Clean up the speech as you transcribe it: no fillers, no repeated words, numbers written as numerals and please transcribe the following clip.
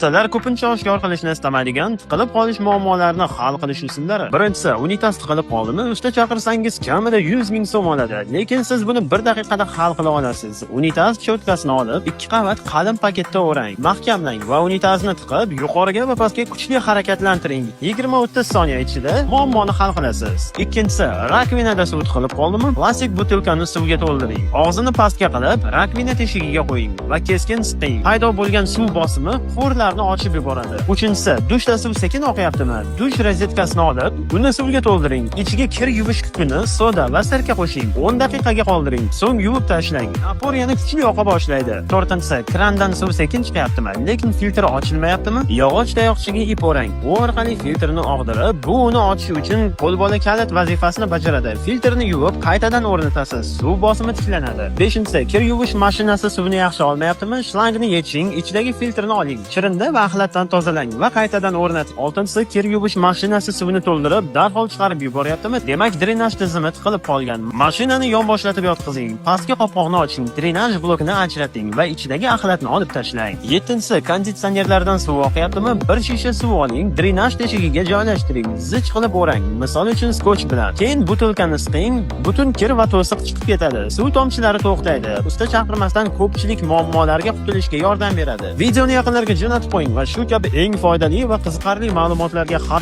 Ustalar ko'pincha oshkor qilishni istamaydigan tiqilib qolish muammolarini hal qilish usullari. Birinchisi, unitaz tiqilib qoldimi, usta chaqirsangiz kamida 100 ming so'm oladi. Lekin siz buni bir daqiqada hal qila olasiz. Unitaz cho'tkasini olib, ikki qavat qalin paketda o'rang, mahkamlang va unitazni tiqib, yuqoriga va pastga kuchli harakatlantiring. 20-30 soniya ichida muammoni hal qilasiz. Ikkinchisi, rakvinada suv tiqilib qoldimi, plastik butilkani suvga to'ldiring. Og'zini pastga qilib, rakvina teshigiga qo'ying va keskin siqing. Paydo bo'lgan suv bosimi quvurlarni ochib yuboradi. Uchinchisi, dushda suv sekin oqyaptimi? Dush rozetkasini olib, uni suvga to'ldiring. Ichiga kir yuvish kukuni, soda va sirka qo'shing. 10 daqiqaga qoldiring. So'ng yuvib tashlang. Напор yana kuchli oqa boshlaydi. To'rtinchisi, krandan suv sekin chiqyaptimi, lekin filtr ochilmayaptimi? Yog'och tayoqchaga ip o'rang. Bu orqali filtrni og'dirib, bu uni ochish uchun qo'lbola kalit vazifasini bajaradi. Filtrni yuvib, qaytadan o'rnatasiz. Suv bosimi tiklanadi. Beshinchisi, kir yuvish mashinasi suvni yaxshi olmayaptimi? Shlangni yeching, ichidagi filtrni oling. Chirinda va axlatdan tozalang va qaytadan o'rnating. Oltinchisi, kir yuvish mashinasi suvni to'ldirib, darhol chiqarib yuboryaptimi? Demak, drenaj tizimi tiqilib qolgan. Mashinani yonboshlatab yotqizing. Pastki qopqoqni oching, drenaj blokini ajrating va ichidagi axlatni olib tashlang. Yettinchisi, konditsionerlardan suv oqyaptimi? Bir shisha suv oling, drenaj teshigiga joylashtiring. Zich qilib o'rang. Misol uchun skoch bilan. Keyin butilkani siqing, butun kir va to'siq chiqib ketadi. Suv tomchilari to'xtaydi. Usta chaqirmasdan ko'pchilik muammolarga qutulishga yordam beradi. Videoni yaqinlarga jo'natib qo'ying va shu kabi eng foydali va qiziqarli ma'lumotlarga har